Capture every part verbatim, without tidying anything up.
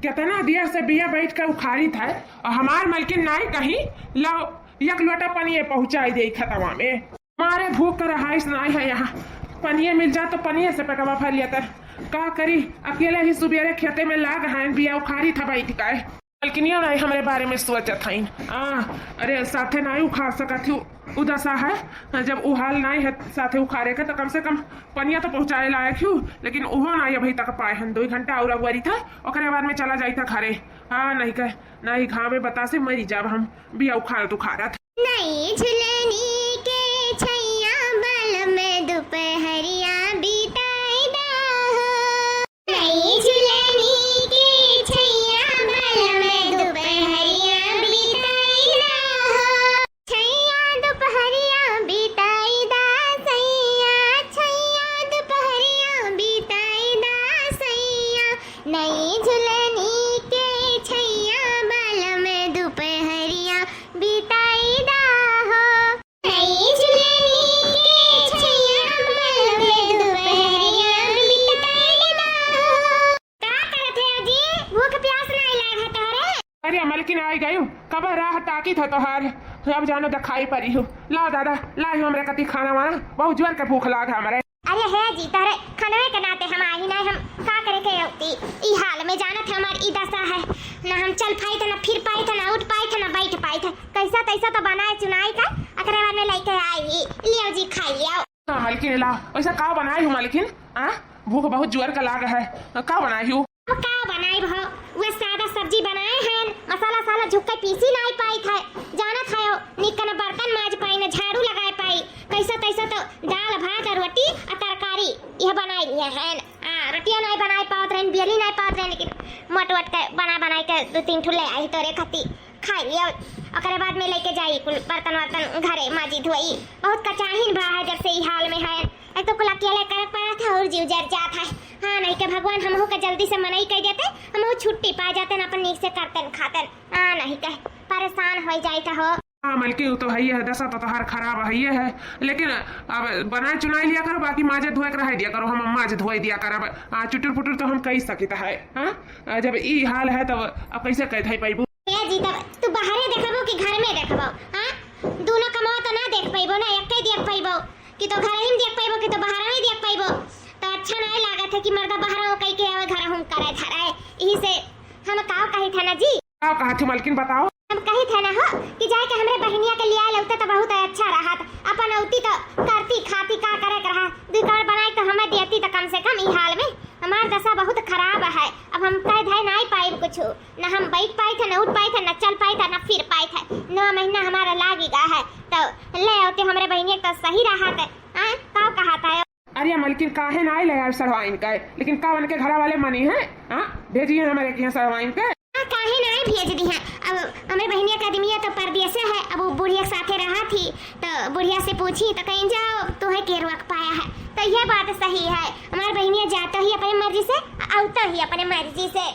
केतना देर से बिया बैठ के उखाड़ित है, और हमार मलकिन नाई कहीं, लाओ, एक लोटा पनिये पहुँचाई देई खतवा में। मारे भूख के रहाइश नाई है यहाँ, पनिये मिल जात तो पनिये से पेटवा भर लेत। का करी, अकेले ही सुबेरे खेते में लाग हैं, बिया उखाड़ित है बैठ के। मलकिनियो नाई हमरे बारे में सोचत हईन। आ, अरे साथे नाई उखाड़ सकत ही, उ दसा है। जब उ हाल नाई है साथे उखाड़े के, तो कम से कम पनिया तो पहुँचाए लायक ही, लेकिन उहो नाई अभी तक पाए हन। दुई घंटा और अगुवरित है, ओकरे बाद में चला जाइत है घरे। हाँ, नहीं कह, नहीं घामे बतासे मरी जाब हम, बिया उखाड़त उखाड़त। नई झुलनी के छैया बलम दुपहरिया बिताई दा हो। नई झुलनी के छैया बलम दुपहरिया बिताई दा हो। छैया दुपहरिया बिताई दा सैया, छैया दुपहरिया बिताई दा सैया। नई झुलनी के छैया बलम दुपहरिया बिताई दा हो। नई झुलनी के छैया बलम दुपहरिया बिताई दा हो। का करत है जी? भूख प्यास नाई लाग है तोहरे? अरे मलकिन आई गई, कब राह ताकी था तोहार, अब जानो दिखाई पड़ी हूँ। लाओ दादा, लाई हमरे कती खाना वाना, बहुत जोर के भूख लाग है हमरे। अरे हे जी, तोहरे खनवे के नाते हम आई नहीं, हम का करे के होती? ई हाल में जानत है हमार ई दशा है, ना हम चल पाई थे, ना फिर पाई थे, ना उठ पाई थे, ना बैठ पाई थे। कैसा तैसा तो बनाए चुनाई का, अकरे बाद में लेके आई, लियो जी खाई लियो। हाँ मलकिन ला, वैसा का बनाई हूँ मलकिन? आ, भूख बहुत जोर का लाग है, का बनाई हूँ? अब का बनाई हो? वह सादा सब्जी बनाए हैं, मसाला साला झुक्के पीसी नाई पाई थे, जानत है हो, निकन बर्तन माज पाई, न झाड़ू लगाए पाई, कैसा तैसा तो दाल भात और रोटी और तरकारी यह बनाई लिए हैं। आ, रोटियां नाई बनाए पावत रहन, बेली नाई पावत रहन, लेकिन मोट वोट के बना बनाए के दो तीन ठो ले आई तोरे खाती, खाई लियो। ओकरे बाद में लेके जाई कुल बर्तन वर्तन घरे माजी धोई। बहुत कचाहिन बा है जब से ई हाल में है। एक तो कुल अकेले करे पड़ा था और जीव जर जात है। हाँ, नहीं के भगवान हमहू के जल्दी से मनई कह देते, हमहू छुट्टी पा जाते न, अपन नीक से करते न खाते न। हाँ, नहीं कह परेशान हो जाए था हो। हाँ मलकिन, उ तो है ही है, दशा तो तोहार खराब है ही है, लेकिन अब बनाए चुनाई लिया करो, बाकी माजे धोए के रह दिया करो, हम माज धोए दिया करब। आ, चुटुर पुटुर तो हम कही सकित है। हाँ, आ, जब ई हाल है तब अब कैसे कह धई पैबू? ए जी, तब तू बाहरे देखबो कि घर में देखबो? हाँ, दोनों कमवा तो ना देख पैबो ना, एक ही देख पैबो कि तो घर ही में देख पैबो कि तो बाहर में देख पैबो। तो अच्छा नहीं लागत है कि मर्दा बाहर हो कह के आवे, घर हम करे धरे। यही से हम का कही था ना जी। का कहा थी मलकिन, बताओ? हम कही थे ना हो कि जाए के हमरे बहिनिया के लिया लौते तो बहुत अच्छा रहत, अपन औती तो करती खाती का करे के रहा, दुई कवर बनाए तो हमें देती तो कम से कम ई हाल में हमार दशा बहुत खराब है। अब हम कह धै नाई पाइब कुछ, न हम बैठ पाई थे, न उठ पाई थे, न चल पाई थे, न फिर पाई थे। नौ महीना हमारा लागी गा है, तो ले औते हमरे बहिनिया तो सही रहत। आए, का कहा था? अरे मलकिन, काहे नाई ले आए सढ़वाइन के? लेकिन का उनके घरा वाले मनी है? हाँ, भेजिए हमारे के यहाँ सढ़वाइन के। हाँ, काहे नाई भेज दी है? अब हमरे बहिनिया के आदमिया तो परदेसे है, अब वो बुढ़िया के साथे रहा थी, तो बुढ़िया से पूछी तो कहीं जाओ, तोहे के रोक पाया है। तो यह बात सही है, हमार बहिनिया जाता ही अपने मर्जी से, आवता ही अपने मर्जी से।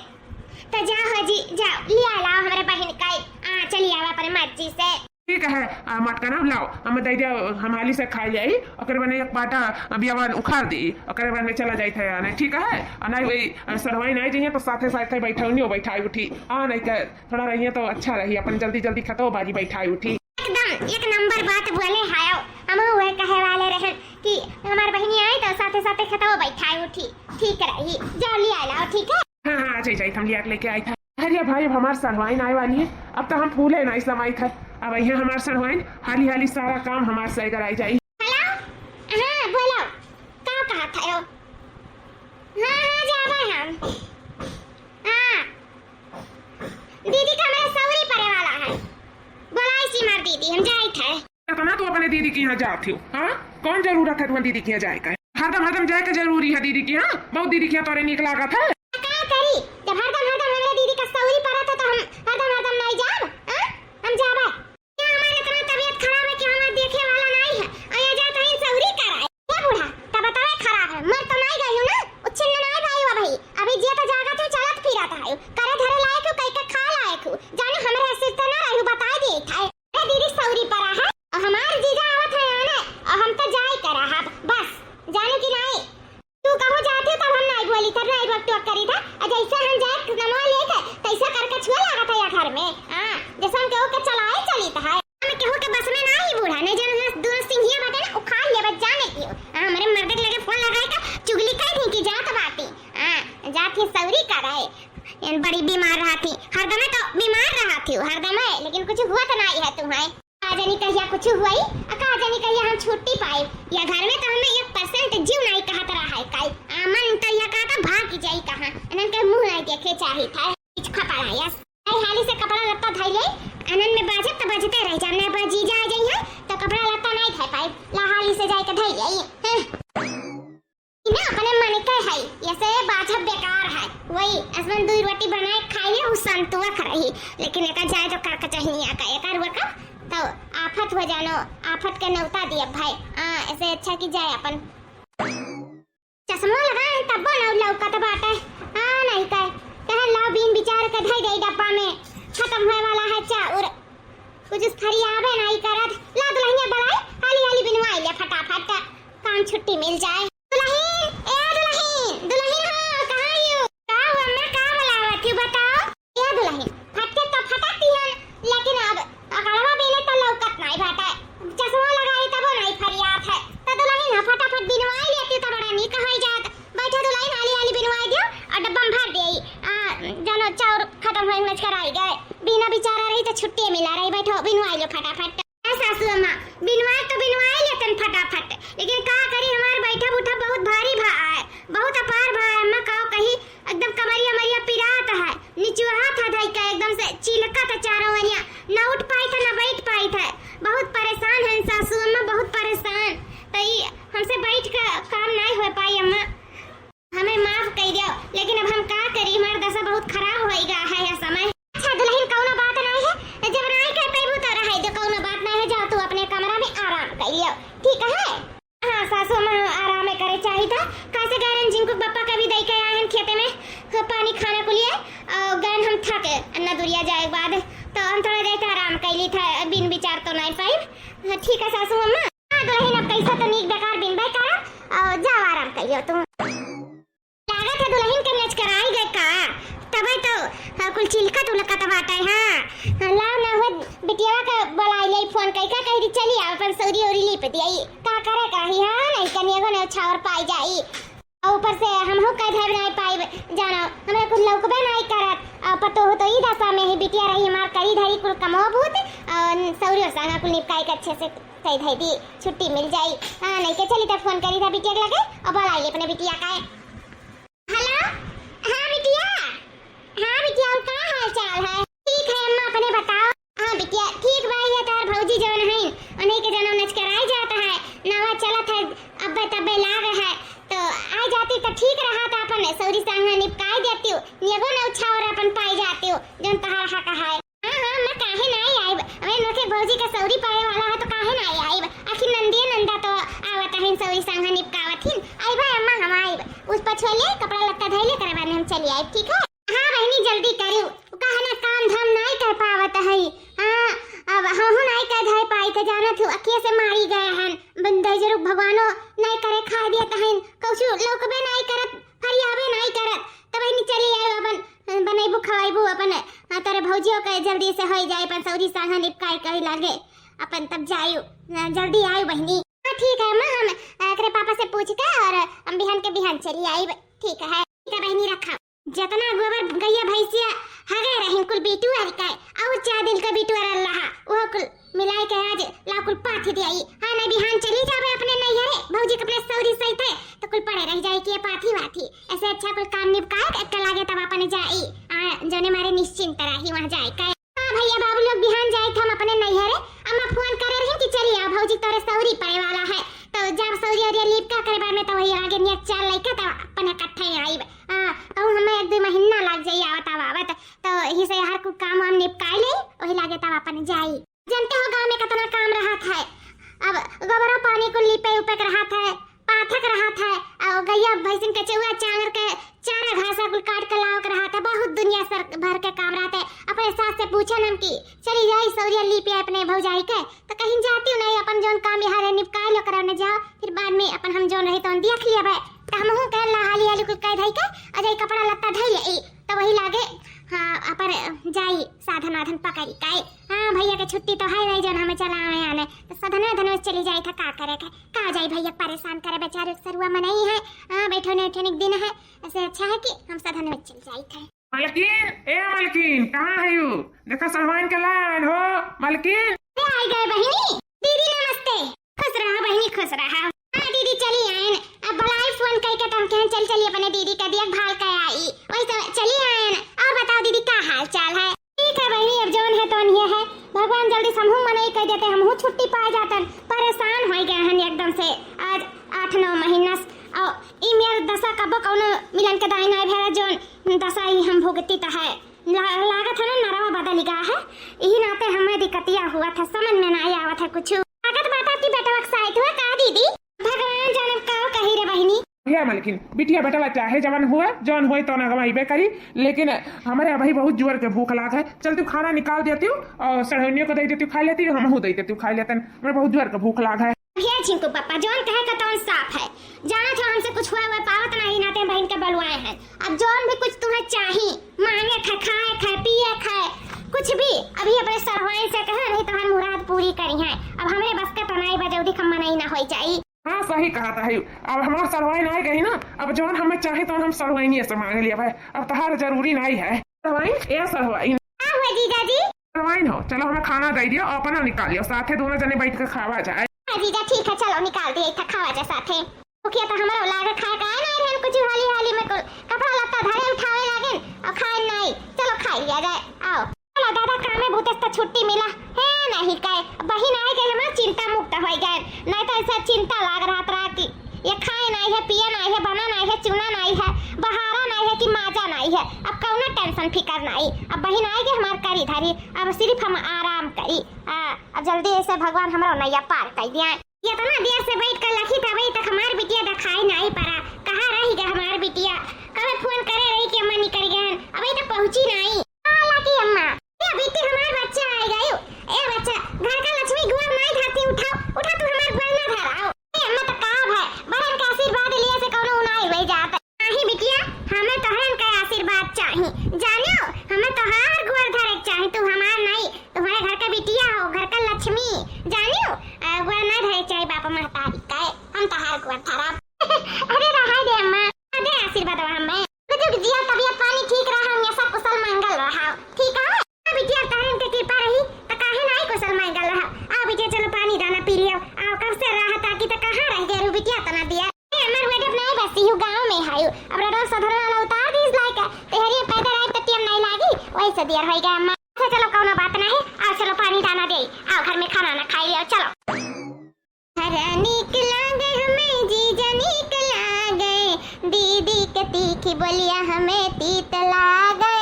तो जा हो जी, जाओ, लिया लाओ हमरे बहिन का, आ, चली आवा अपने मर्जी से। ठीक है, आ, मटका ना लाओ, हम दे दे, हम हाली से खाई जाई, ओकरे बने एक बाटा बियावन उखाड़ दी, ओकरे बने चला जाई थे आने, ठीक है? आ नहीं वही, आ, सढ़वाई नहीं जाइए तो साथे साथे बैठा उन्हीं बैठाई उठी, आ नहीं के थोड़ा रहिए तो अच्छा रही, अपन जल्दी जल्दी खतो बाजी बैठाई उठी। एकदम एक नंबर बात बोले हायो, हम वह कहे वाले रहन कि हमार बहिनी आई तो साथे साथे खतो बैठाई उठी, ठीक रही, जाओ लिया लाओ, ठीक है? हाँ, हाँ, आ जाई, जाई, हम लिया के लेके आई था। अरे भाई, अब हमार सढ़वाइन आए वाली है, अब तो हम फूले नाई समाई था। अब अइहे हमार सढ़वाइन, हाली हाली सारा काम हमार से कराई जाई। हेलो, हाँ, बोलो, का कहा था यो? हाँ, हाँ, जाबे हम। हाँ, दीदी का मेरे सौरी परे वाला है, बोलाई सी मार दीदी, हम जाई थे। इतना तू अपने दीदी के यहाँ जात हो, हाँ? कौन जरूरत है तुम्हारे दीदी के यहाँ जाए का? हरदम हरदम जाए का जरूरी है दीदी के यहाँ? बहुत दीदी के यहाँ तोरे नीक लागत है। का करी, जब हरदम हरदम हमरे दीदी का सौरी पड़त है तो हम हरदम हरदम नहीं जाब, हाँ? हम जाबे। क्या हमारे इतना तबीयत खराब है कि हमारे देखे वाला नहीं है? और ये जात है सौरी कराए। ए बूढ़ा, तब बतावे खराब है, मर तो नहीं गई हूँ ना, उच्छिन्न नहीं भाई हुआ भाई, अभी जियत जागत हूँ, चलत फिरत है, करे धरे लायक हूँ, कई के खा लायक हूँ, जाने हमरे सिर तो ना रही, बताई दिए था। अरे दीदी सौरी परा है, और हमार जीजा आवत है आने, और हम तो जाए करा है, बस, जाने की नहीं। तू कहूँ जाती तब हम नहीं बोली, तब नहीं रोक टोक करी। हाँ, जैसन केहू के चलाए चलित है। हम केहू के बस में ना ही बूढ़ा, नहीं जान हमार दोनों सिंघिया बाटे ना, उखाड़ लेबे जाने की। हाँ, हमरे मर्द के लगे फोन लगाए के चुगली कह दी कि जात बाटी। हाँ, जात ही सौरी करे। एन बड़ी बीमार रहती, हरदमे तो बीमार रहती हो, हरदमे, लेकिन कुछ हुआ तो नहीं है तुम्हें। का जानी कहिया कुछ हुई, आ का जानी कहिया हम छुट्टी पाई। या घर में तो हमें एक percent जीव नहीं कहत रहा है काई। आ मन तो यह कहता भाग जाई कहाँ, इन्हन के मुंह नहीं देखे चाहित है। कुछ खपड़ा यस। आई हाली से कपड़ा लत्ता धई ले, अनन में बाजब त बजते रह जाम, ना बा जीजा आ जाई है, त कपड़ा लत्ता नहीं धई पाई। ला हाली से जाए के धई ले। हैं। ई ना अपने मन के है, ऐसे बाजब बेकार है। वही असमन दू रोटी बनाए खाई ले, उ संतुआ खा रही, लेकिन एका जाए तो कर कचहनिया का, एका रुआ का, तो आफत हो जानो, आफत के नौता दिए भाई। हाँ, ऐसे अच्छा कि जाए अपन। चश्मा लगाए तब्बो ना लौकत बाटे। हाँ, नहीं कहे, कहे लाओ बीन बिचार के धई दे डब्बा में, खत्म होए वाला है चाउर। कुछ फरियाबे नहीं करत। ला दुल्हनिया बुलाई, हाली हाली बिनवाई ले फटाफट, काम छुट्टी मिल जाए। दुल्हन, ए दुल्हन, दुल्हन हो, कहाँ यू? का हुआ, मैं का बुलावत हूँ, बताओ? ए दुल्हन, फटके तो फटकती हैं, लेकिन अब अकड़वा बीने तो लौकत नहीं बाटे। चश्मा लगाई तबो नहीं फरियात है। तो दुल्हन हो, फटाफट बिनवाई लेती तो बड़ा नीक होई जात। बैठा दुल्हन, हाली हाली बिनवाई दियो और डब्बा में भर दे। आ, जानो चाउर खत्म होए नच कर आई गए। बिना बिचारा रही तो छुट्टी मिला रही। बैठो, बिनवाई लो फटाफट। ए सासू अम्मा, बिनवाई तो बिनवाई लेतन फटाफट, लेकिन का करी, हमार बैठा उठा बहुत भारी भा है, बहुत अपार भा है। अम्मा का कही, एकदम कमरिया मरिया पिरात है, निचुआ हाथ धई के एकदम से चिलकत है चारों ओरिया, ना उठ पाई था ना बैठ पाई था। बहुत परेशान है सासू अम्मा, बहुत परेशान। तो ई हमसे बैठ के काम नहीं हो पाई अम्मा। हमें माफ कई दियो, लेकिन अब हम का करी, हमार दशा बहुत खराब होई गा है यह समय। अच्छा दुल्हन, कौनो बात नहीं है, जब नहीं कर पैबू तो रहे दे, कौनो बात नहीं है, जाओ तू अपने कमरा में आराम कर लियो, ठीक है? हाँ सासू अम्मा, आराम करे चाहिए था, कैसे गैरन जिनको बप्पा कभी दे के आए हैं खेते में, हाँ, पानी खाना को लिए, और गैन हम थके अन्ना दुरिया जाए के बाद, तो हम थोड़ा देर आराम कर ली था, बिन विचार तो नहीं पाई। हाँ, ठीक है सासू अम्मा। हाँ दुल्हन, अब कैसा तो नीक बेकार बिन बेकार, और जाओ आराम कर लियो तुम। लागत है दुल्हन के नचकराई गए का, तबे तो, हाँ, कुल चिलकत उलकत बाटे, हाँ। हाँ, लाओ ना हो, बिटिया के बोलाई ले फोन कई का, कही चली आओ, अपन सौरी औरी लीप दियाई। का करे का ही, हाँ, नहीं कनिया को ने छावर पाई जाई। और ऊपर से हम हो कह धर नहीं पाई, जानो, हमरा कुल लौकबे नहीं करत। और पतो हो तो ई दशा में ही बिटिया रही हमार करी धरी कुल कमो भूत, और सौरी और संगा कुल निपकाई के अच्छे से कह धई दी, छुट्टी मिल जाई। हाँ, नहीं के चली तब फोन करी था बिटिया के लगे, और बोलाई अपने बिटिया का। हेलो, हाँ बिटिया, हाँ बिटिया, और का हाल चाल है? ठीक है अम्मा, अपने बताओ। हाँ बिटिया, ठीक बा, ये तार भौजी जवन है, उन्हीं के जनम नचकराए जाता है, नवा चलत है, अब्बे तब्बे लाग है, तो आ जाती तो ठीक रहा था, अपन सौरी संग निपकाई देती हूँ, नियगो न उछावर अपन पाई जाती हूँ, जौन तहार हक है। हाँ, हाँ, मैं काहे नाई आइब? अबे नोखे भौजी का सौरी पड़े वाला है तो काहे नाई आइब? आखिर नंदिया नंदा तो आवत हइन सौरी संग निपकावत हिन। आइबा अम्मा हम आइब। उस पछोले कपड़ा लत्ता धइले करे बाने हम चली आइब, ठीक है? हाँ बहिनी जल्दी करू। उ कहा ना काम धाम नाई कर पावत है। हाँ, अब हमहू नाई कर धइ पाई थे जानत हूँ अखिए से मारी गए हन। बंदे जरूर भगवानो नाई करे खाए दिए तहन। कौसु लौकबे नाई करत, फरियाबे नाई करत। तब बहिनी चली आइब अपन बनैबू खवाइबू अपन, हाँ, तोरे भौजियो के जल्दी से होई जाए, अपन सौरी सांगा निपकाए कही लागे, अपन तब जायु, हाँ, जल्दी आयु बहिनी। हाँ, ठीक है अम्मा, हम, अ, एकरे पापा से पूछ के और हम बिहान के बिहान चली आइब। ठीक है, ठीक है बहिनी, रखा। जतना गोबर गैया भैंसिया हगे रहिन कुल बिटुअर के, और चार दिन के बिटुअर रहा, वो कुल मिलाई के आज ला कुल पाथी दियाई। हाँ, नहीं बिहान चली जाबे अपने नैहरे, भौजी के अपने सौरी सहित है, तो कुल पड़े रह जाए कि ये पाथी वाथी। ऐसे अच्छा कुल काम निपकाए के लागे तब अपन जाई। आ, जौने मारे निश्चिंत रही वहाँ जाए का। हाँ भैया बाबू लोग बिहान जाए थे हम अपने नैहरे, अम्मा फोन करे रही कि चली आओ भौजी तोरे सौरी पड़े वाला है, तो जब सौरी अरिया लिपका करे बाद में तो वही आगे नियत चार लइका तो अपन इकट्ठे आइब। हाँ, कहूँ हमें एक दो महीना लग जाई आवत अब आवत, तो यही से हर कुल काम वाम निपकाए ले, वही लागे तब अपन जाई। जनते हो गाँव में कितना काम रहत है, अब गोबरो पानी को लीपे उपे के रहत है, पाथक रहत है, और गैया भैंसिन के चौआ चांगर के चारा घासा कुल काट के लावक रहत है, बहुत दुनिया सर भर के काम रहत है। अपने सास से पूछे हम कि चली जाई सौरिया लीपे अपने भौजाई के, तो कहीं जाती हूँ नहीं, अपन जौन काम यहाँ है निपकाए लो करा ने जाओ, फिर बाद में अपन हम जौन रही तौन देख लिया भाई। तो हमहू कह ला हाली हाली कुल कह धई के, आ जाई कपड़ा लत्ता धई ले, तो वही लागे, हाँ, अपन आई साधन वाधन पकड़ी काई। हाँ, भइया के छुट्टी तो है नहीं, जौन हमें चला आवे आने, तो साधन वाधन में चली जाई था, का करे के, का जाई भइया परेशान करे, बेचारे सरुआ मनई है। हाँ, बैठो नहीं उठे दिन है, ऐसे अच्छा है कि हम साधन में चल जाई थे। मलकिन, ए मलकिन, कहाँ है यू? देखा सरुआइन के लान हो, मलकिन। अरे, आई गए बहिनी। दीदी नमस्ते। खुश रहा बहिनी, खुश रहा। हाँ दीदी, चली आयन। अब बलाई फोन कइके तो हम कहन चल चली अपने दीदी का देखभाल कर आई। वही तो चली आयन। और बताओ दीदी, का हाल चाल है? ठीक है बहिनी, अब जौन है तौन ये है। भगवान जल्दी से हमहू मनई कर देते, हमहू छुट्टी पाए जातन। परेशान हो गए हन एकदम से। आज आठ नौ महीना से। और ई मेर दशा कबो कौनो मिलन के दाई नाई भेला, जौन दशा ही हम भुगती त है। ला-, लागत है ना नरवा बदल गा है, यही नाते हमें दिक्कतिया हुआ था, समझ में नाई आवत है कुछ। लागत बात आपकी बेटवा के साथ हुआ का दीदी? भगवान जाने का कही रे बहिनी। हे मलकिन, बिटिया बेटवा चाहे जवन हुआ, जवन होए तो ना गवाइबे करी, लेकिन हमरे अबही बहुत जोर के भूख लाग है। चल तू खाना निकाल देती हूँ और सड़ौनियों को दे देती हूँ, खा लेती हूँ, हमहू दे देती हूँ, खा लेतन। हमरे बहुत जोर के भूख लाग है। हे झिंकू पापा, जौन कहे का तौन साफ है। जाना था हमसे कुछ हुआ हुआ पावत नहीं, नाते बहिन के बलवाए हैं। अब जौन भी कुछ तुम्हें चाही, मांगे खाए, खाए खाए, पिए खाए, कुछ भी, अभी अपने सरवाइन से कहे, नहीं तो हम मुराद पूरी करी हैं। अब हमरे बस का तनाई बजौदी खम्मा नहीं ना होई जाई। हाँ, सही कहा था। अब हमार सरवाइन आ गई ना, अब जौन हमें चाहे तो हम सरवाइनिए से मांग लिया भाई। अब तहार जरूरी नहीं है सरवाइन, ए सरवाइन। का हुआ जीजा जी? सरवाइन हो, चलो हमें खाना दे दियो, अपना निकालियो, साथे दोनों जने बैठ के खावा जाए। हाँ जीजा, ठीक है, चलो निकाल दिए, इतना खावा जाए साथे। भुखिया तो हमारा लागे खाए का है नहीं, हम कुछ हाली हाली में कुल कपड़ा लत्ता धरे उठावे लागे और खाए नहीं। चलो खाई लिया जाए, आओ। चलो दादा, कामे भूते से तो छुट्टी मिला है नहीं, काहे बहिन आए गए हमार चिंता मुक्त हो गए, नहीं तो ऐसा चिंता लाग रहा था कि ये खाए नहीं है, पिए नहीं है, बना नहीं है, चुना नहीं है, बहारा नहीं है कि माजा नहीं है। अब कौनो टेंशन फिकर नहीं। अब बहिन आए गए हमार करी धरी, अब सिर्फ हम आराम करी। आ, अब जल्दी ऐसे भगवान हमरो नैया पार कर दिया। इतना देर से बैठ कर लखी था, अबे तक हमार बिटिया दिखाई नहीं पड़ा। कहाँ रह गया हमार बिटिया? कबे फोन करे रही कि अम्मा निकल गए हैं, अबे तक पहुँची नहीं। आ, लकी अम्मा, ए बिट्टी, हमार बच्चा आ गयो। ए बच्चा, घर का लक्ष्मी गुआ नहीं खाती, उठाओ, उठा तू हमार गुआ ना धराओ। ए अम्मा, तो का भाई, बड़न का आशीर्वाद लिए से कौनो उनाई हो जाता। नहीं बिटिया, हमें तोहरन का आशीर्वाद चाही। जानियो, हमें तोहार गुआ धरे के चाही, तू हमार नहीं। तुम्हारे घर का बिटिया हो, घर का लक्ष्मी, जानियो, आ, गुआ ना धरे चाही बाप महतारी का, हम तोहार गुआ धरब। अरे रहा दे अम्मा, दे आशीर्वाद हमें। रुक जिया, तबियत पानी ठीक रहा, हमेशा कुशल मंगल रहा, ठीक है? आ बिटिया, तहन के कृपा रही, त काहे नाई कुशल मंगल रहा। आ बिटिया, चलो पानी दाना पी लियो। आ कब से रहा ताकि त कहाँ रह गए रू बिटिया, तना दिया। ए, हमार वेडप नाई बसी हूँ, गाँव में हायू। अब रडवा सधर वाला उतार दीस लाइक, तेहरिया पैदल आए त टियम नाई लागी, वही से दियर होई गए अम्मा। अच्छा, चलो, कौनो बात नहीं, आओ, चलो, पानी दाना दे, आओ, घर में खाना ना खाई लियो, चलो। हरा नीक लागे हमें जीजा नीक लागे, दीदी के तीखी बोलिया हमें तीत लागे,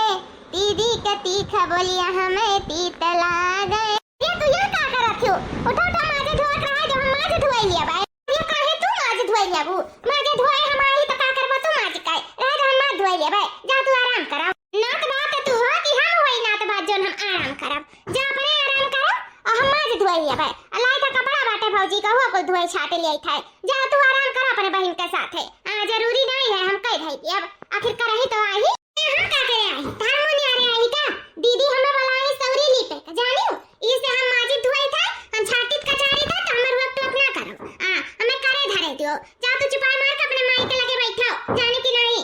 दीदी के तीखा बोलिया हमें तीत लागे। ये तू ये का करत हो? उठा, उठा, माजे धोवत रहा, जो हम माजे धोई लिया भाई। ये काहे तू माजे धोई लिया बू? माजे धोए हम आई तो का करबा तू माजे काहे? रह जो हम माजे धोई लिया भाई, जा तू आराम करा। नात बात तू हो कि हम होई नात बात जोन हम आराम करब? जा अपने आराम करो, और हम माज धोई लेबे। आ लाई था कपड़ा बाटे भौजी का, हुआ कुल धोए छाटे ले आई था। जा तू आराम कर अपने बहिन के साथे। आ, जरूरी नहीं है हम कह भाई अब आखिर करही तो आई। ए, हम का करे आई? तार मुंह नियारे आई का? दीदी हमें बोलाई सौरी लीपे का, जानियो? ई से हम माजिद धोई था, हम छाटित कचारी था, तो हमर वक्त अपना करो। आ, हमें करे धरे दियो। जा तू चुपाई मार के अपने माई के लगे बैठो, जाने की नहीं।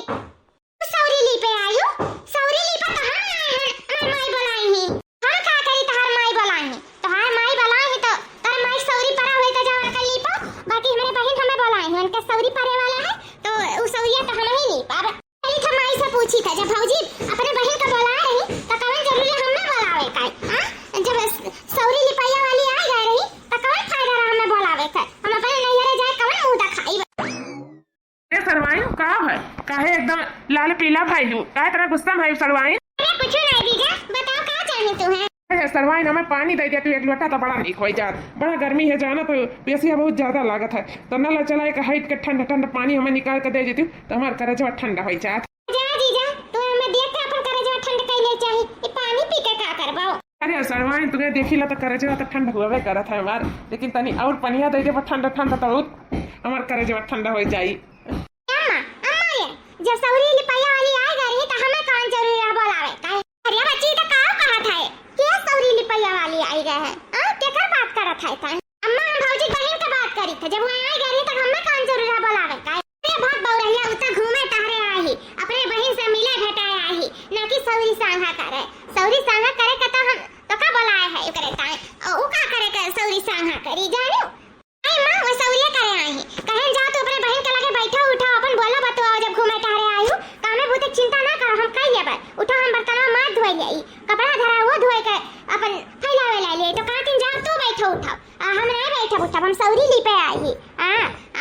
सौरी लीपे आयो, सौरी लीपे तो हम आए हैं, हमार माई बोलाई ही। हम का करी, तहार माई बोलाई ही, तहार माई बोलाई ही तो तहार माई सौरी परा हुई तो जाओ आकर लीपो, बाकी हमारे बहिन हमें बोलाई ही, उनके सौरी परे वाला है, तो उ सौरिया तो हम ही लीप। अब पहले तो माई से पूछी था, जब भौजी अपने बहिन का बोला रही, तो कवन जरूरी हम ना बोलावे का, हाँ? जब सौरी लिपाइया वाली आ गए रही, तो कवन फायदा रहा हमें बोलावे का? हम अपने नैहरे जाए, कवन मुंह दिखाई? ए सरवाइन, का है? काहे एकदम लाल पीला भइलू? काहे इतना गुस्सा में है सरवाइन? अरे कुछ नहीं जीजा, बताओ का चाहे तू है? अरे सरवाइन, हमें पानी दे दे तू एक लोटा, तो बड़ा नीक हो जात। बड़ा गर्मी है जाना, तो प्यासिया बहुत ज्यादा लागत है, तो नल चला एक हाइट के ठंडा ठंडा पानी हमें निकाल के दे देती, तो हमार करेजवा ठंडा हो जात। जा जीजा, तू हमें देख के अपन करेजवा ठंड कैले चाही, ई पानी पी के का करबो? अरे सरवाइन, तुहे देखी ला तो करेजवा तो ठंड हुए करत है हमार, लेकिन तनी और पनिया दे देबो ठंडा ठंडा, तो और हमार करेजवा ठंडा हो जाई। अम्मा, अम्मा रे, जब सौरी लिपाइया वाली आए गए रही, तो हमें कौन जरूरी रहा बोलावे? काहे? अरे बच्ची, तो का कहा सौरी सांगा करे, सौरी सांगा करे का तो हम तोका बोलाए है ओकरे ताई। अउ उ का करे के सौरी सांगा करी जानिउ? आई माँ, वो सौरिया करे आई। कहेन जा तू अपने बहिन के लगे बैठो, उठो, अपन बोलो बतुआओ, जब घूमे टहरे आयु, कामे बूते के चिंता ना करो, हम कई लेबै। उठो, हम बर्तनवा माज धोए लेई, कपड़ा धरा वो धोए के अपन फैलावे ला ले, तो कहतिन जा तू बैठो उठो। आ, हम नाहीं बैठब उठब, हम सौरी लिपे आई ही। आ,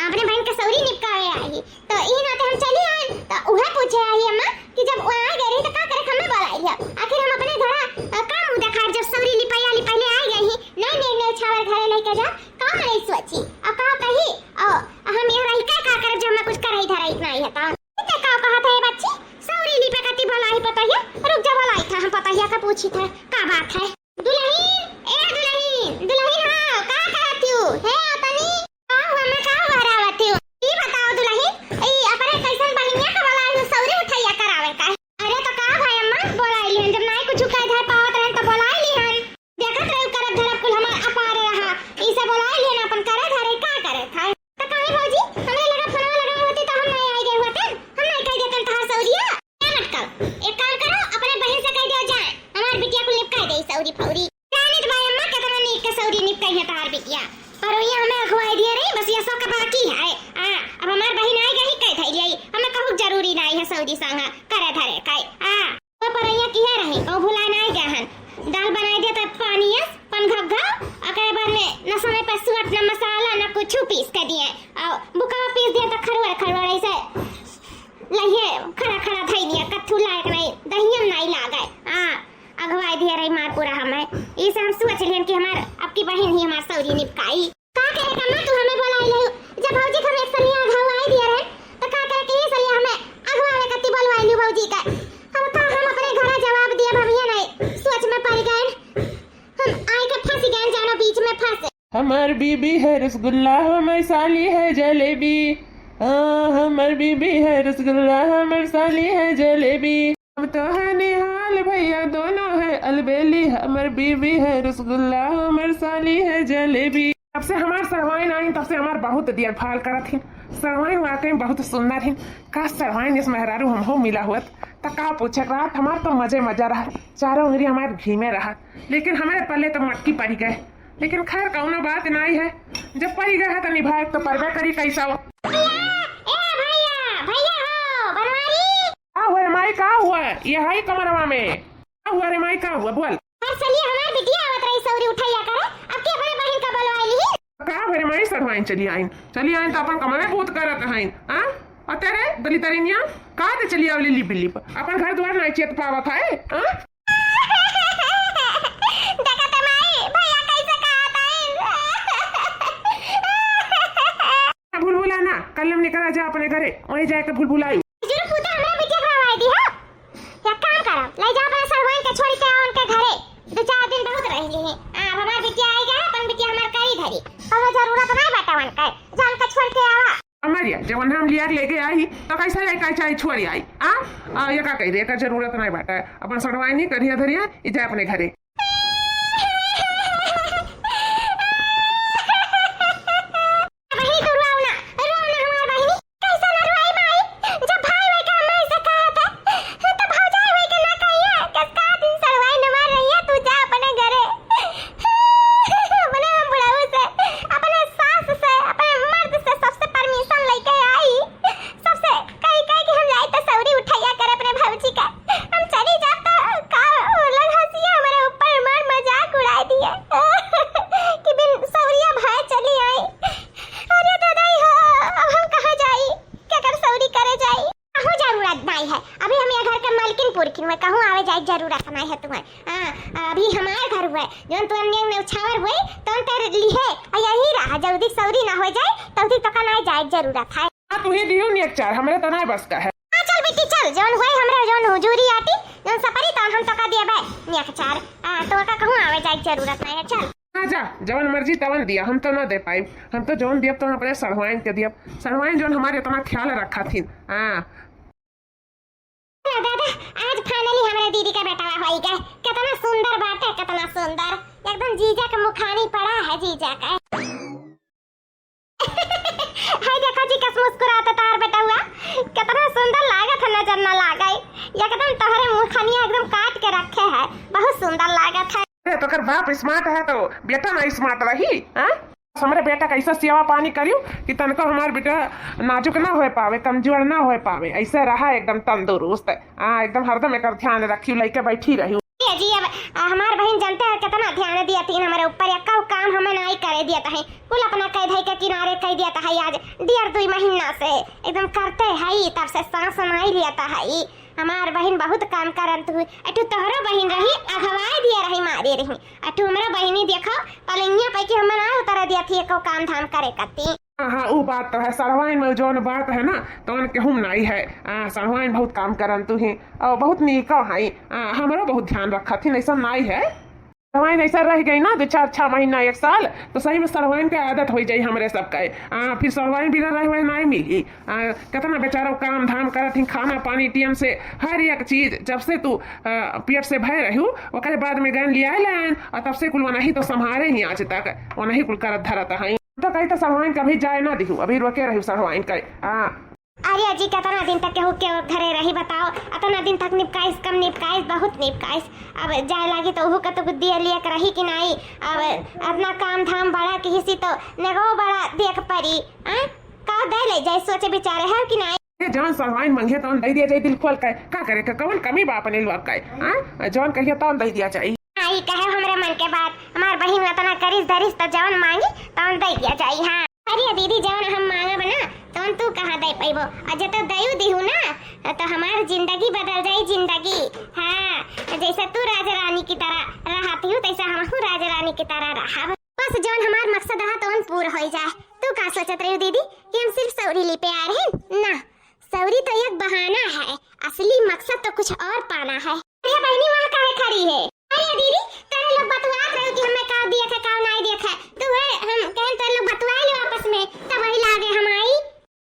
अपने बहिन के सौरी निपकावे आई ही। तो ई नाते हम चली आइन, तो उहे पूछे आई अम्मा कि जब वो आ गए रही तो का करे हमें बोलाई लिया? आखिर हम अपने घरा, अ, का मुँह देखाब जब सौरी लिपैया ली पहले आई गई ही, नए नए नए छावर घरे लेके जा, का नहीं सोची, अ, का कही, अ, हम यहाँ रही का, का करब जब हमें कुछ करही धरही नहीं है तो? इते का कहत है बच्ची, सौरी लिपे कती बोलाई पतोहिया, रुक जा बोलाई था, हम पतोहिया का पूछी था, का बात है? दुलहिन, ए दुलहिन, दुलहिन हो, का करत हिउ? हे अपनी, का हुआ, मैं का बहरावत हिउ? ई बताओ दुलहिन, ई अपने कैसन बहिनिया का बोलाए हो सौरी उठैया करावे का? अरे तो का भाई अम्मा, बोलाए लिहन, जब नाई कुछ कह धर पावत रहन तो बोलाए लिहन। देखत रहे करत धरत कुल हमार अपारे रहा, ई से बोलाए लिहन अपन करे धरे का करे था। त काहे भौजी, हमरे लगा फोनवा लगाए होती त हम नाई आई गए होते, हम नाई कह देतन तहार सौरिया। ए मटकल, एक काम करो, अपने बहिन से कह दियो जाए, हमार बिटिया को निपकाई दे सौरी फौरी। जानित बाई अम्मा, केतना नीक के सौरी निपकाई है तहार बिटिया। पर वही हमें अगुवाई दिए रही, बस ये सौ का बाकी है। आ, अब हमार बहिन आई गई, कह धई लियाई, हमें कहूँ जरूरी नाई है सौरी संगा करे धरे का। आ, तो परैया किहे रही, कहूँ भुलाए नाई गए हन। दाल बनाई दिया तो पानी है, पन घग्घा, ओकरे बाद में न समय पर सुअट, न मसाला, न कुछ पीस के दिए। और बुकावा पीस दिया तो खरवड़ खरवड़ ऐसे लइहे खड़ा खड़ा धई दिया, कत्थू लायक नहीं, दहियम नहीं लागे। हाँ, अगवाई दिया रही मार पूरा हमें। ई से हम सोच लिहन कि हमार अब की बहिन ही हमार सौरी निपकाई। का करे कम्मा तू हमें बोलाई ले? जब भौजी के हम एक सलिया अगवाई दिया रहे, तो का करे कि ई सलिया हमें अगवावे कत्ती बोलवाई लियो भौजी का? अब का हम अपने घरा जवाब दिया, भभिया नहीं सोच में पड़ गए। हम आई के फंस गए जानो बीच में फंस। हमार बीबी है रसगुल्ला, हमार साली है जलेबी। हाँ, हमार बीबी है रसगुल्ला, हमार साली है जलेबी। हम तो है निहाल भैया, दोनों है अलबेली। हमार बीबी है रसगुल्ला, हमार साली है जलेबी। जब से हमार सरवाइन आई, तब से हमार बहुत देखभाल करत ही। सरवाइन वाकई में बहुत सुंदर ही। का सरवाइन इस मेहरारू हमहू मिला हुआ, त का पूछे। रात हमार तो मजे मजा रहा, चारों उंगली हमार घी में रहा, लेकिन हमारे पल्ले तो मटकी पड़ी गए। लेकिन खैर, कौनो बात नाई है, जब पड़ी गए है तो निभाए तो परबे करी कैसा हो। भैया, ए भैया, भैया हो, बनवारी। का हुआ रे माई, का हुआ? ये हाई कमरवा में। का हुआ रे माई, का हुआ? बोल। हर सलिया हमार बिटिया आवत रही सौरी उठैया करे, अब के अपने बहिन का बोलवाई ली? का भरे माई सढ़वाइन चली आइन, चली आइन तो अपन कमवे बहुत करत हइन, हाँ? अते रे दलितरिनिया, का ते चली आवली लिप लिप, अपन घर द्वार नाई चेत पावत है, हाँ? देखत है माई, भैया कैसे कहत हइन। भुलभुला ना, कल हम निकल जा अपने घरे, वहीं जाके भुलभुलाई। जुलूम पूता हमरा बिटिया के रवाई दी हो। एक काम करो, ले जाओ अपने सढ़वाइन के छोड़ के आओ उनके घरे। दो चार दिन बहुत रह ली है। आ, अब हमार बिटिया आई गए, अपन बिटिया हमार करी धरी। कौनो जरूरत नहीं बाटे उनके। जा उनके छोड़ के आवा। अमरिया, जब उन्हें हम लिया के लेके आई, तो कैसे लेके आई, चाहे छोड़ आई? आ? आ, ये का कह दे, एकर जरूरत नहीं बाटे। अपन सढ़वाइन ही करिया धरिया, ई जाए अपने घरे। बहिनी, तू रोवा ना, रोवा ना हमार बहिनी। कैसे ना रोई माई? जब भाई होई के हमें से कहत है, तो भौजाई होई के ना कहिए कि का दिन सढ़वाइन हमार रहिया, तू जा अपने घरे। अपने हम बुढ़ऊ से, अपने सास से, अपने मर्द से, सबसे permission लेके आई। सबसे कही, कही कि हम जाई तो सौरी उठैया करे अपने भौजी का। हम चली जाब तो का लग हंसिया हमारे ऊपर मार मजाक उड़ाई दिए कि बिन सौरिया भाई चली आई। अरे दादा हो, अब हम कहाँ जाई, केकर सौरी करे जाई? कहूँ जरूरत नहीं है, अभी हम ये घर के मालकिन पुरखिन हुए, कहूँ आवे जाए जरूरत नहीं है तुम्हें। हाँ, अभी हमार घर हुए, जौन तुम ने न्यौछावर हुए, तौन तेरे लिए, और यही रहा, जल्दी सौरी ना हो जाए, तौदी तो का ना जाए जरूरत है। हाँ, तू ही दियो नेकचार, हमरे तो नाय बस का है। हाँ, चल बेटी, चल, जौन होए हमरे, जौन हुजूरी आटी, जौन सपरी, तौन हम तोका दिए बे नेकचार। आ, तोका कहूँ आवे जाए के जरूरत नहीं है, चल। हाँ, जा, जवन मर्जी तवन दिया, हम तो ना दे पाइब। हम तो जौन दियब, तो हम अपने सढ़वाइन के दियब। सढ़वाइन जौन हमारे इतना ख्याल रखा थी। हाँ। ना दादा, आज finally हमरे दीदी का बेटवा होई गए। कितना सुंदर बाटे, कितना सुंदर। एकदम जीजा के मुखानी पड़ा है, जीजा का। हाय देखा जी कस मुस्कुरात है तोहार बेटउआ, केतना सुंदर लागत है, नजर न लागे। एकदम तोहरे मुँह खनिया एकदम काट के रखे है, बहुत सुंदर लागत है। अरे, तोकर बाप smart है तो बेटा ना smart रही, हाँ? हमरे बेटा का ऐसा सेवा पानी करियो कि तनको हमार बेटा नाजुक ना होए पावे, कमजोर ना होए पावे, ऐसे रहा एकदम तंदुरुस्त। हाँ, एकदम हरदम एकर ध्यान रखियो, लइके बैठी रहियो। ए जी, अब, आ, हमार बहिन जानते हैं कितना ध्यान दिया थी हमारे ऊपर, एक्का काम हमें नाई करे दिया था, कुल अपना कह धई के किनारे कह दिया था। आज डेढ़ दुई महीना से एकदम करते है, तब से सांस नाई लिया था है। हमार बहिन बहुत काम करन तू, अठू तोहरो बहिन रही, अघवाए दिया रही, मारे रही। अठू हमरो बहिनी देखो, पलंगिया पे कि हमें ना उतर दिया थी एको काम धाम करे कती। हाँ, हाँ, ऊ बात तो है। सढ़वाइन में जौन बात है ना, तौन केहू में नाई है। हाँ, सढ़वाइन बहुत काम करन तू ही, और बहुत नीको है। हाँ, हमरो बहुत ध्यान रखत ही, ऐसा नाई है। सढ़वाइन ऐसा रह गई ना, दो चार, छह महीना, एक साल, तो सही में सढ़वाइन के आदत हो जाई हमरे सबके। हाँ, फिर सढ़वाइन बिना रहे हुए नाई मिली। आ, केतना बेचारा काम धाम करत ही, खाना पानी टियम से, हर एक चीज, जब से तू, आ, पेट से भय रहू, ओकरे बाद में गैन लियाए लेन, और तब से कुल वनही तो संभारे ही आज तक, वनही कुल करत धरत हैं। तो कही तो सढ़वाइन कभी जाए ना दिहू, अभी रोके रहू सढ़वाइन के। हाँ। अरे अजी, केतना दिन तक केहू के घरे रही बताओ, अतना दिन तक निपकाइस, कम निपकाइस, बहुत निपकाइस। अब जाए लागी तो उहू के तो दिए लिए के रही कि नाई। अब अतना काम धाम बड़ा किहिसी तो नेगो बड़ा देख परी। हाँ? का दे ले जाए, सोचे विचारे है कि नाई? ए, जौन सढ़वाइन मंगे तौन दे दिया जाए दिल खोल के। का करे के, कौन कमी बा अपने लोग के? हाँ? जौन कहिए तौन दे दिया जाए। आई कहे हमरे मन के बात, हमार बहिन अतना करिस धरिस त जौन मांगी तौन दे दिया जाए। हाँ। अरे दीदी, जौन हम मांगब ना तौन तू कहाँ दे पैबो? और जब तो दयू दिहू ना तो हमार जिंदगी बदल जाई, जिंदगी। हाँ, जैसे तू राजा रानी की तरह रहती हूँ, तैसे हमहू राजा रानी की तरह रहब। बस जौन हमार मकसद रहा तौन पूरा हो जाए। तू का सोचत रही दीदी कि हम सिर्फ सौरी लिपे आ रहे हैं? ना, सौरी तो एक बहाना है, असली मकसद तो कुछ और पाना है। अरे बहिनी, वहाँ काहे खड़ी है? अरे दीदी, तोरे लोग बतुआत रहे कि हमें का दिए थे, का नाई दिए थे, तो वह हम कहन तोरे लोग बतुआ लो आपस में, तब वही लागे हम आई।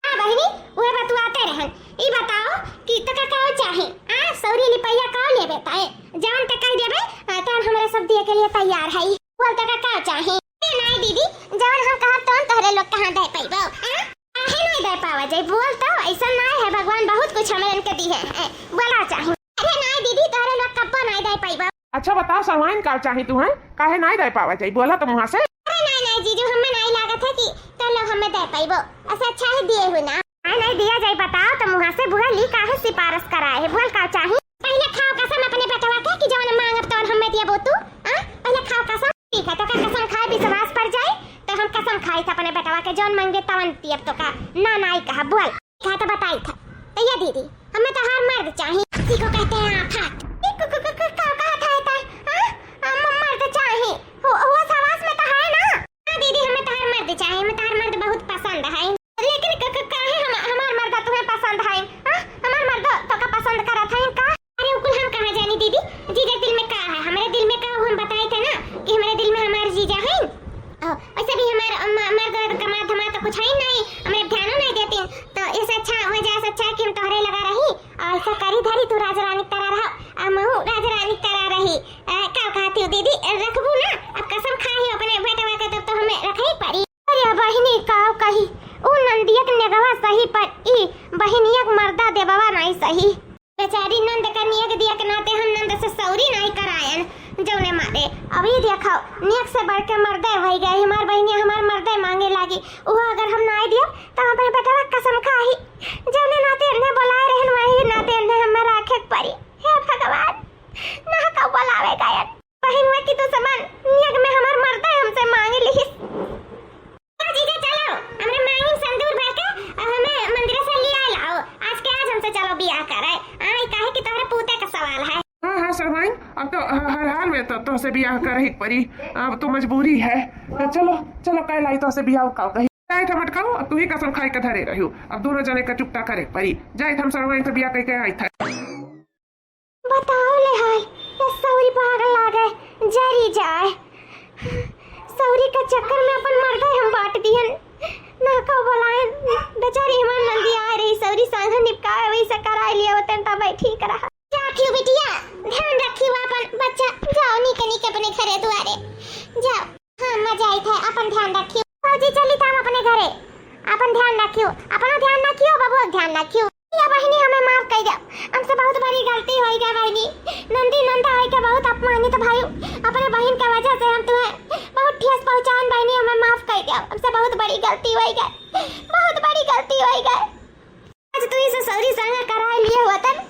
हाँ बहिनी, वह बतुआते रहन। ई बताओ कि तोका का चाही? आ, सौरी लिपैया का लेबे ताए? जौन ते कह देबे, आ, तौन हमरे सब दिए के लिए तैयार है। बोल तोका का चाही? ए नाई दीदी, जौन हम कहब तौन तोहरे लोग कहाँ दे पैबो? आ? काहे नाई दे पावा जाई? बोल तो, ऐसा नाई है, भगवान बहुत कुछ हमरन के दिए हैं। बोला चाही। अरे नाई दीदी, तोहरे लोग कब्बो नाई दे पाइबा। अच्छा बताओ, सढ़वाइन का चाही तुहैं? काहे नाई दे पावा जाई? बोला तो मुँहा से। अरे नाई, नाई जीजू, हमें नाई लागत है कि तो लोग हमें दे पाइबो। ऐसे अच्छा ही दिए हुए ना। नाई, नाई दिया जाई, बताओ तो मुँहा से, बुआ ली काहे सिफारिश कराए है? बोल का चाही? पहले खाओ कसम अपने बेटवा के कि जवन मांगब तवन हमें दिए बो तू। आ? पहले खाओ कसम। ठीक है, तोका कसम खाए विश्वास पड़ जाए तो हम कसम खाई थे अपने बेटवा के, जौन मांगे तवन दियब तोका, ना नाई कहा। बोल। कहा तो बताई था। तो ये दीदी, हमें तोहार मर्द चाही। इसी को कहते हैं आफत। ई क-, क-, क-, क-, का कहत है ता? हाँ? हम मर्द चाही। हो, होश हवास में तो है ना? हाँ दीदी, हमें तोहार मर्द चाही। हमें तोहार मर्द बहुत पसंद है। लेकिन क-, क-, काहे हम, हमार मर्द तुम्हें पसंद है? हाँ? हमार मर्द तोका पसंद करत है का? अरे, उ कुल हम कहाँ जानी दीदी, जीजा के दिल में का है, हमरे दिल में का, उ हम बताई थे ना कि हमरे दिल में हमार जीजा है। ओ, वैसे भी हमार, म-, मर्द वर्द कमात धमात तो कुछ है नहीं, हमरे ध्यानो नहीं देती, तो इसे अच्छा, वजह से अच्छा है कि हम तोहरे लगा रही, और ऐसा करी धरी तू राजरानी की तरह रहो, और महू राजरानी की तरह रही। अ, का कहती हो दीदी, रखबू ना? अब कसम खाई अपने बेटवा के, तब तो हमें रखे ही पड़ी। अरे बहिनी, का कही, उ नंदिया के नेगवा सही, पर ई बहिनिया के मर्दा देववा नहीं सही। बेचारी नंद का नियक दिया के नाते हम नंद से सौरी नाई करायन, जौने मारे। अभी देखो, नियक से बढ़ के मर्दे भई गए, हमार बहिनिया हमार मर्दे मांगे लागी। उहो अगर हम नाई दियब, तो हम अपने बेटवा के कसम खाही। जौने नाते इन्हें बुलाए रहन, वही नाते इन्हें हमें राखे के पड़ी। हे भगवान, ना कब बुलावे गयन। बहिनवा की दुश्मन, नियक में हमार मर्दे हमसे मांगे लिहिस। ए जीजा, चलो, हमरे मांगिन संदूर भर के, अ, हमें मंदिर से लिया लाओ। आज के आज हमसे चलो बियाह करे। आई, काहे कि तोहरे पूते का सवाल है। हाँ, हाँ, सरवाइन, अब तो ह-, हर हाल में तो तोहसे बियाह करे ही पड़ी। अब तो मजबूरी है। तो चलो, चलो, कह लाई तोहसे बियाह का कही। जाए थे मटकाओ, अब तू ही कसम खाई के धरे रहियो। अब दोनों जने का चुकता करे पड़ी। जाए थे हम सरवाइन से बियाह कह के आई थे। बताओ ले हाय, ये सौरी पागल लागे, जरी जाए। सौरी के चक्कर में अपन मर्दे हम बांट दिहन। ना का बोलाए, बेचारी हमार नंदी आ रही, सौरी संग निपकावे, वही से कराए लिए होते तब ठीक रहा। जा क्यों बिटिया, ध्यान रखियो अपन बच्चा, जाओ नीके नीके अपने घरे दुआरे जाओ। हाँ, मजा आई था, अपन ध्यान रखियो। भौजी, चली था हम अपने घरे। अपन ध्यान रखियो, अपनो ध्यान रखियो, बबुआ ध्यान रखियो। या बहिनी, हमें माफ कइ दे, हमसे बहुत बड़ी गलती होइ गए बहिनी। नंदी नंदा होइ के बहुत अपमानित भयू, अपने बहिन के वजह से हम तुम्हें बहुत ठेस पहुँचाएन बहिनी, हमें माफ कइ दे, हमसे बहुत बड़ी गलती होइ गए, बहुत बड़ी गलती होइ गए। आज तू इसे सौरी संग कराए लिए होतन,